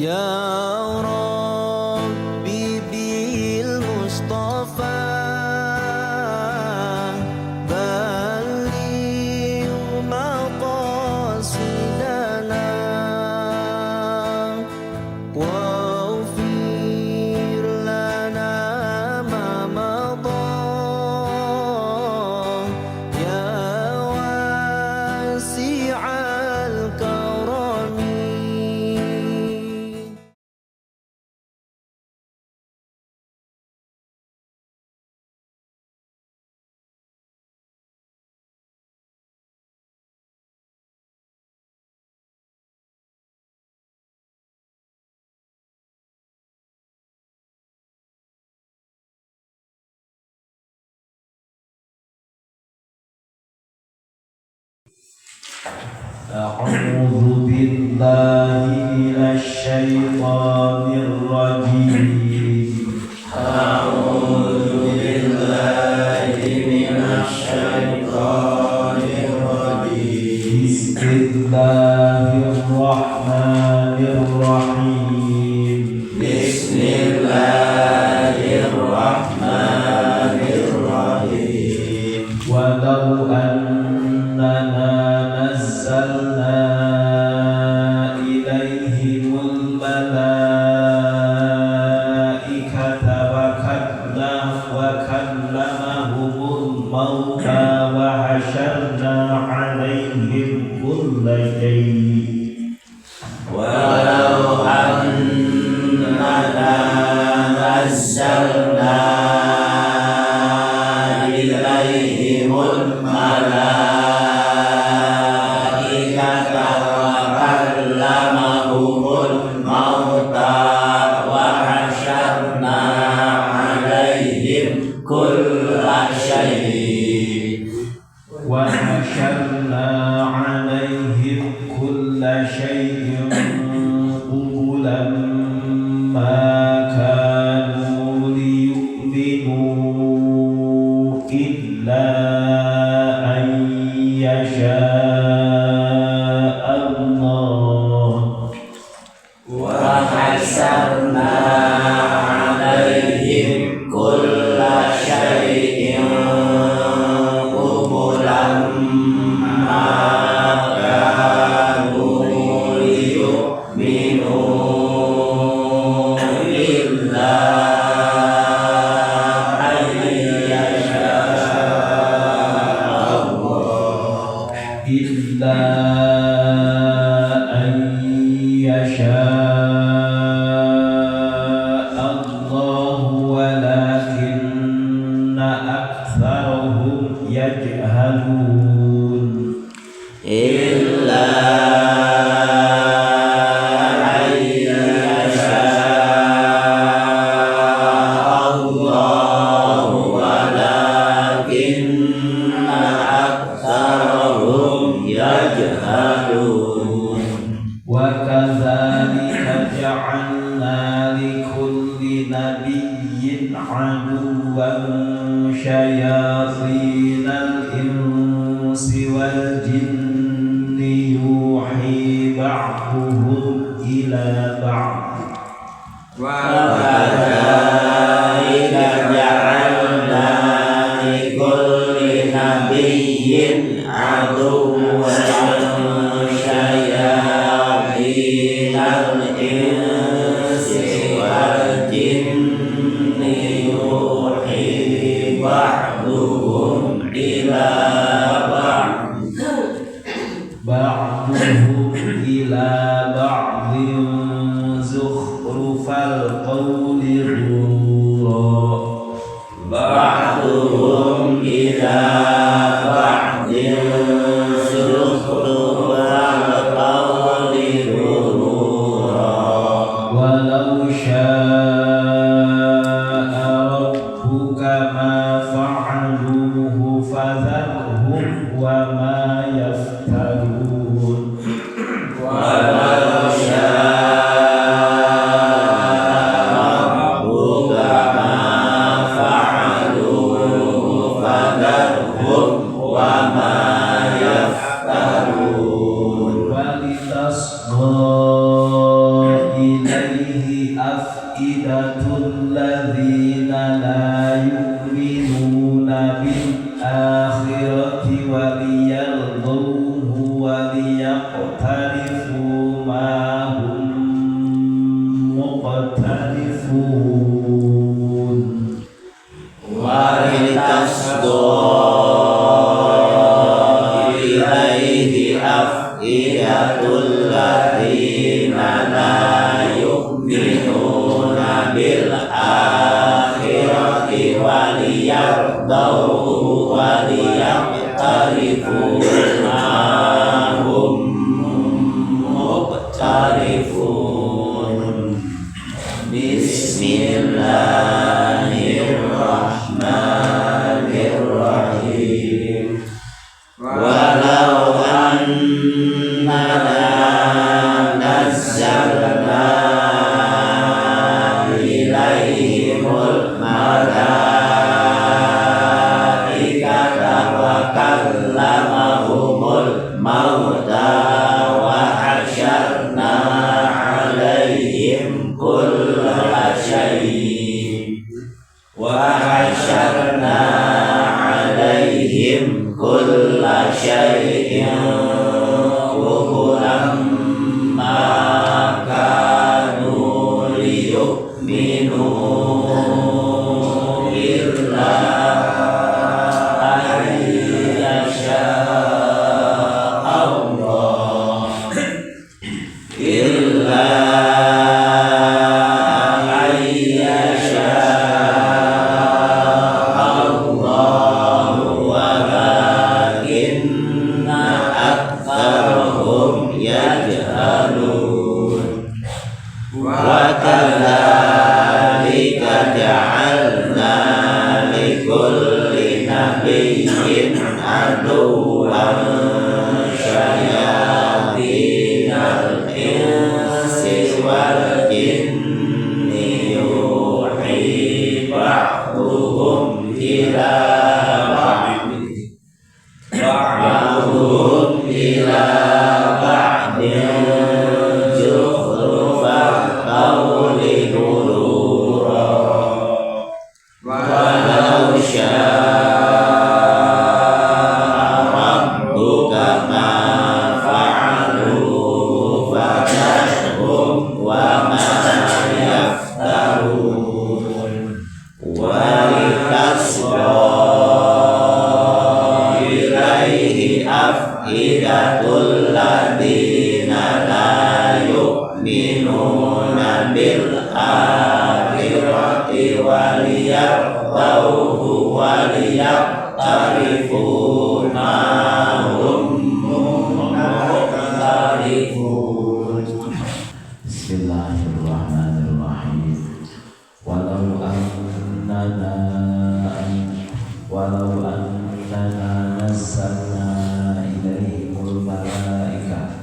يا ربي بالمصطفى بلغ مقاصدنا واغفر لنا ما مضى يا واسع الكرم. أعوذ بالله من الشيطان الرجيم. أعوذ بالله من الشيطان الرجيم. بسم الله الرحمن الرحيم. بسم الله الرحمن الرحيم. ولو أننا نزلنا إليهم الملائكة وكلمهم الموتى وحشرنا عليهم كل شيء. ولو أننا نزلنا إليهم الملائكة وكلمهم الموتى وحشرنا عليهم كل شيء. وحشرنا عليهم كل شيء قبلا ما كانوا ليؤمنوا إلا أن يشاء الله. وحشرنا عليهم كل شيء قبلا ما كانوا ليؤمنوا إلا أن يشاء الله. إلا أن يشاء الله ولكن أكثرهم يجهلون. إلا أن يشاء الله ولكن أكثرهم يجهلون. وكذلك جعلنا لكل نبي عدوا شياطين الإنس والجن يوحي بعضهم إلى بعض. وكذلك جعلنا لكل نبي عدوا شياطين الإنس والجن يوحي بعضهم إلى بعض. بعضهم إلى بعض زخرف القول غرورا. بعضهم إلى بعض ilaihi afidatul ladzina la yu'minuna bil akhirati wa liyardhuhu wa liyaqtarifu ma hum muqtarifun. Wa litasgha ilaihi afidatul ladzina la yu'minuna bil akhirati wa liyardhuhu wa liyaqtarifu ma hum muqtarifun. Bismillahirrahmanirrahim. Walau annana nazzalna ilaihimul malaikata wa kallamahumul mauta wa hasyarna alaihim kulla syai' wa hasyarna alaihim kulla syai'in qubulan ma kanu liyu'minu illa an yasha Allah illa an yasha Allah walakinna aktsarahum yajhalun. Wa kadzalika ja'alna likulli nabiyyin aduwwan syayatinal insi wal jinni yuhi ba'duhum ila ba'd ba'duhum ila ba'din zukhrufal qawli ghurura. Walau syaa rabbuka ma fa'aluhu fadharhum wa ma yaftarun. Wa litasgha ilaihi afidatul ladzina la yu'minuna bil akhirati wa liyardauhu wa liyaqtarifu ma hum muqtarifun. Bismillahirrahmanirrahim. Walau annana nazzalna ilaihimul malaika.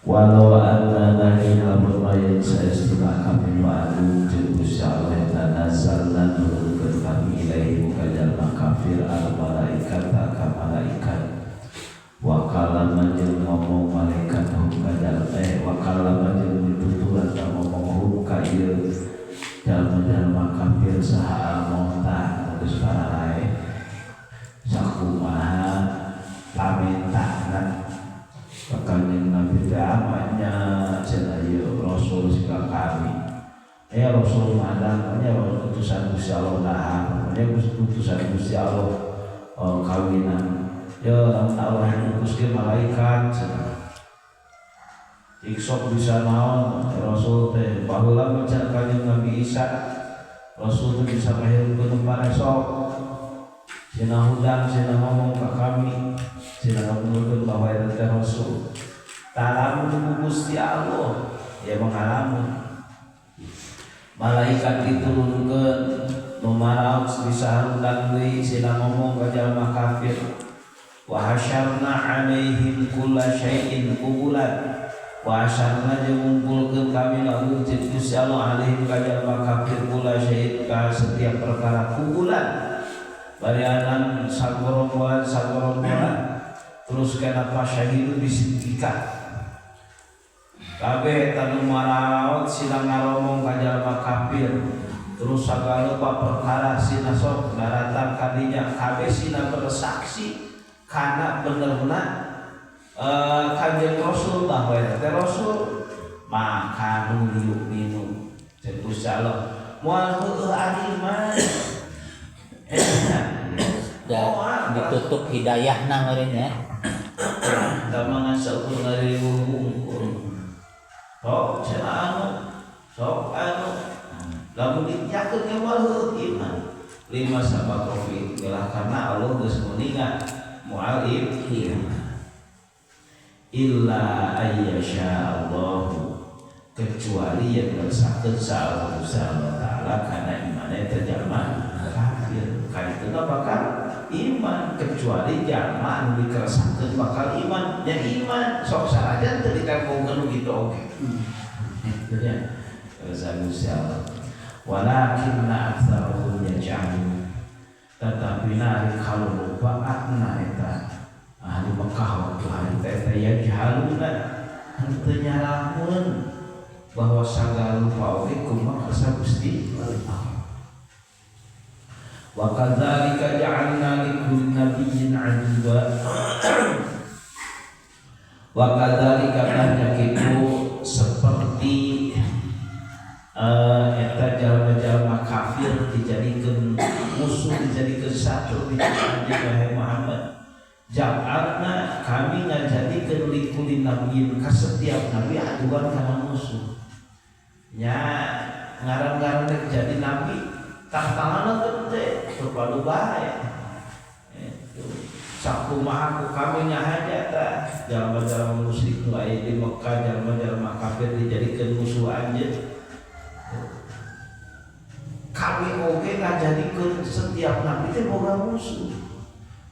Walau annana lamun yen saestuna kami nu agung jeung Gusti Allah eta nazzalna nurunkeun kami ilaihim ka jalma kafir al malaikata ka malaikat wa kalama jeung ngomong malaikat hum ka jalma wa kalama jeung mituturan ngomong hum ka ieu jalma-jalma kafir saha al mauta geus pararae sakumaha pamentahna kanjeng Nabi teh amanya cenah ieu Rasul sika kami. Rasul madang nya utusan Gusti Allah dahar nya utusan Gusti Allah kawinan. Ya lamun Allah ngutuskeun malaikat cenah. Iksok bisa naon Rasul teh baheula mah cenah kanjeng Nabi Isa Rasul teh bisa ngahirupkeun paresok. Cenah hudang cenah ngomong ka kami cenah ngomongkeun bahwa eta teh Rasul. Talamun ku Gusti Allah ya mengalamun malaikat diturunkeun nu maraos bisa harundang deui cenah ngomong ka jalma kafir wa hasyarna alaihim kulla syai'in qubulan wa hasyarna jeung ngumpulkeun kami lamun jeung Gusti Allah alaihim ka jalma kafir kulla syai'in ka setiap perkara kubulan barianan sagorombolan sagorombolan terus kenapa syahidu bisidika Kabeh eta nu maraot sina ngaromong ka jalma kafir terus sagala rupa perkara sina sok daratang kadinya kabeh sina bersaksi kana benerna Kanjeng Rasul bahwa eta teh Rasul maka nu yu'minu cek Gusti Allah moal heueuh ari iman. Da ditutup hidayahna meureun ya. Tamangan saukur ngariweuh hungkul. Sok cenah anu, sok anu lamun diyakeun ge moal heueuh iman. Lima sabab kopi gelah karena Allah geus muninga moal iman. Illa ayyasha Allahu kecuali yang ngersakeun sa Allah Subhanahu wa taala kana imane teh jalma kafir. Ka itu bakal iman kecuali jalma anu dikersakkeun bakal iman. Ya iman sok sanajan teu ditembongkeun gitu oge. Gitu nya. Kersa Gusti Allah. Walakinna aktsarahum yaj'alun. Tetapi nari kalau lupa atna eta ahli Mekah waktu hari teh yajhaluna henteu nyalamun bahwa sagala rupa oge kumaha kersa Gusti Allah. Wa kadzalika ja'alna likulli nabiyyin aduwwa. Wa kadzalika tanya kitu seperti eta jalma-jalma kafir dijadikeun musuh, dijadikeun satu di Nabi Muhammad. Ja'alna kami ngajadikeun likulli nabiyyin ka setiap nabi aduan kana musuh. Nya ngaran-ngaran rek jadi nabi tantanganna gede terpadu bae. Itu sakumaha ku kami nyahaja tah jalma-jalma musyrik nu aya di Mekah, jalma-jalma kafir dijadikeun musuh anjeun. Kami oge ngajadikeun setiap nabi teh boga musuh.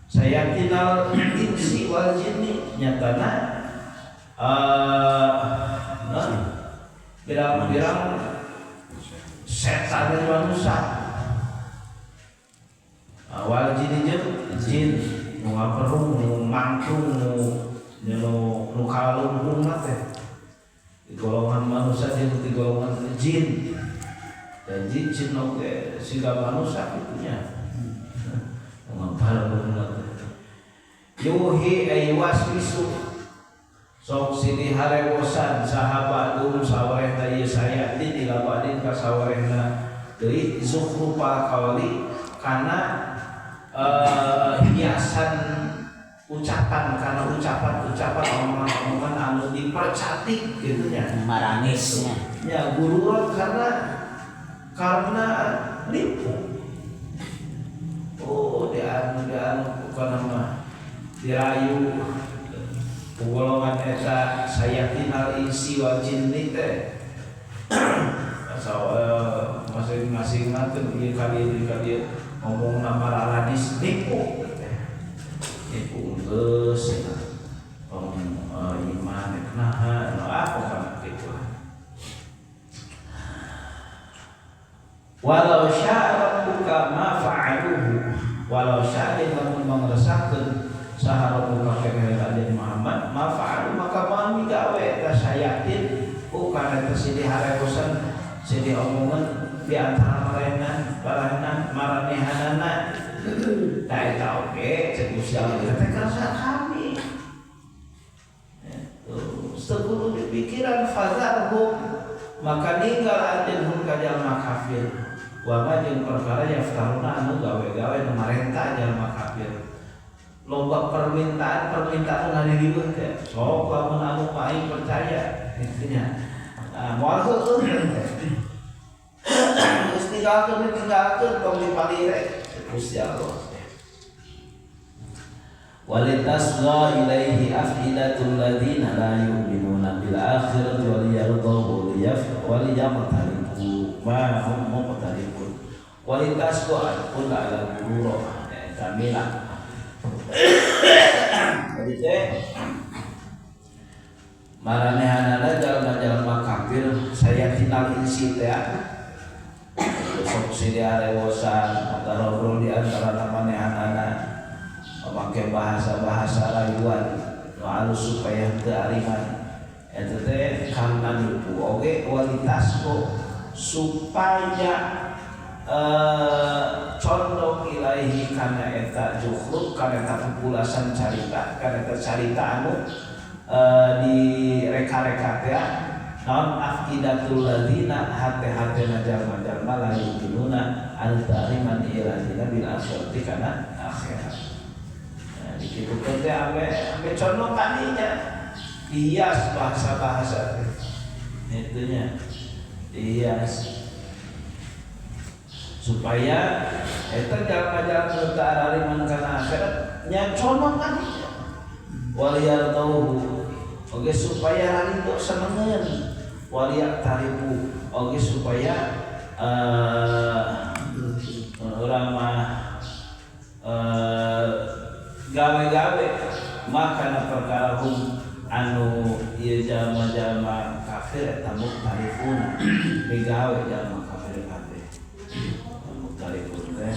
Sayatinal insi wal jinni nyatana pirang-pirang setan dari manusia. Wal jinni jeung jin nu ngaperung, nu mangtung, nu kalumpung teh di golongan manusia jeung di golongan jin. Dan jin jin oge siga manusia kitu nya. Yuhi ay waswisu sok sini harewosan sahabat dum sawarehna ieu sayatin dilabadin ka sawarehna deui zukhrufal qawli kana hiasan ucapan, kana ucapan-ucapan omongan-omongan anu dipercantik gitu nya, maranisnya ya gururan karena nipu. Oh dianu bukan nama dirayu golongan eta sayatinal insi wal jinni teh masing-masing nanti ieu kali kali ngomong nama raradis nipu nipu geus iman naha nu apa kan kitu. Walau syaa rabbuka ma fa'aluhu walau syaa lamun mangresakeun saha rabbuka ka Raden Muhammad ma fa'alu maka moal migawe eta sayatin kana eta silih harewosan silih omongan di antara marena barana maranehanana tah eta oge cek Gusti Allah teh kersa kami sepuluh di pikiran fazarhum maka ninggal anjeun hum ka jalma kafir wa ma jeung perkara yaftaruna anu gawe-gawe nu marenta jalma kafir loba permintaan-permintaan ngaririweuh teh sok lamun anu aing percaya kitu nya. Nah moal heueuh geus tinggalkeun tong dipalire Gusti Allah. Walitasgha ilaihi afidatul ladzina la yu'minuna bil akhirati wal yardahu waliyaqtarifu ma hum muqtarifun. Walitasgha pun ala gururo eta mila. Jadi teh maranehanana jalma-jalma kafir sayatinal insi teh sok silih arewosan ngobrol di antara manehanana memakai bahasa-bahasa rayuan nu alus supaya teu ariman Eta teh karena nipu oge walitasgo supaya condong ilaihi kana eta zukhruf, kana eta pupulasan carita, kana eta carita anu direka-reka teh naon afidatul ladzina hate-hatena jalma-jalma la yu'minuna anu ta'riman ieu ladzina bil akhirati kana akhirat. Nah, dikitukeun teh ambe condong kadinya dihias bahasa-bahasa teh itunya dihias supaya eta jalma-jalma nu teu arariman kana akhirat nya condong kadinya waliyardauhu oge supaya ridho senengeun waliyaqtarifu oge supaya urang mah gawe-gawe makana perkara hum anu ieu jalma-jalma kafir eta muktarifuna migawe jalma kafir kabeh muktarifun teh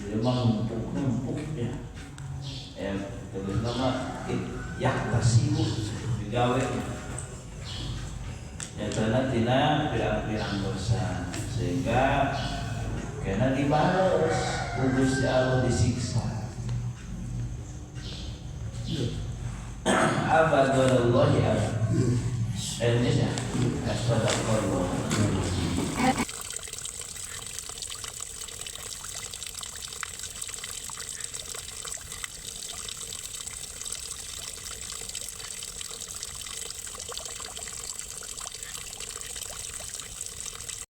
dia mah numpuk-numpuk ya terus nama yahtasibu digawe nyatana tina pirang-pirang dosa sehingga kena dibales ku Gusti Allah disiksa. Abadullah ya. Ini ya. Astagfirullah.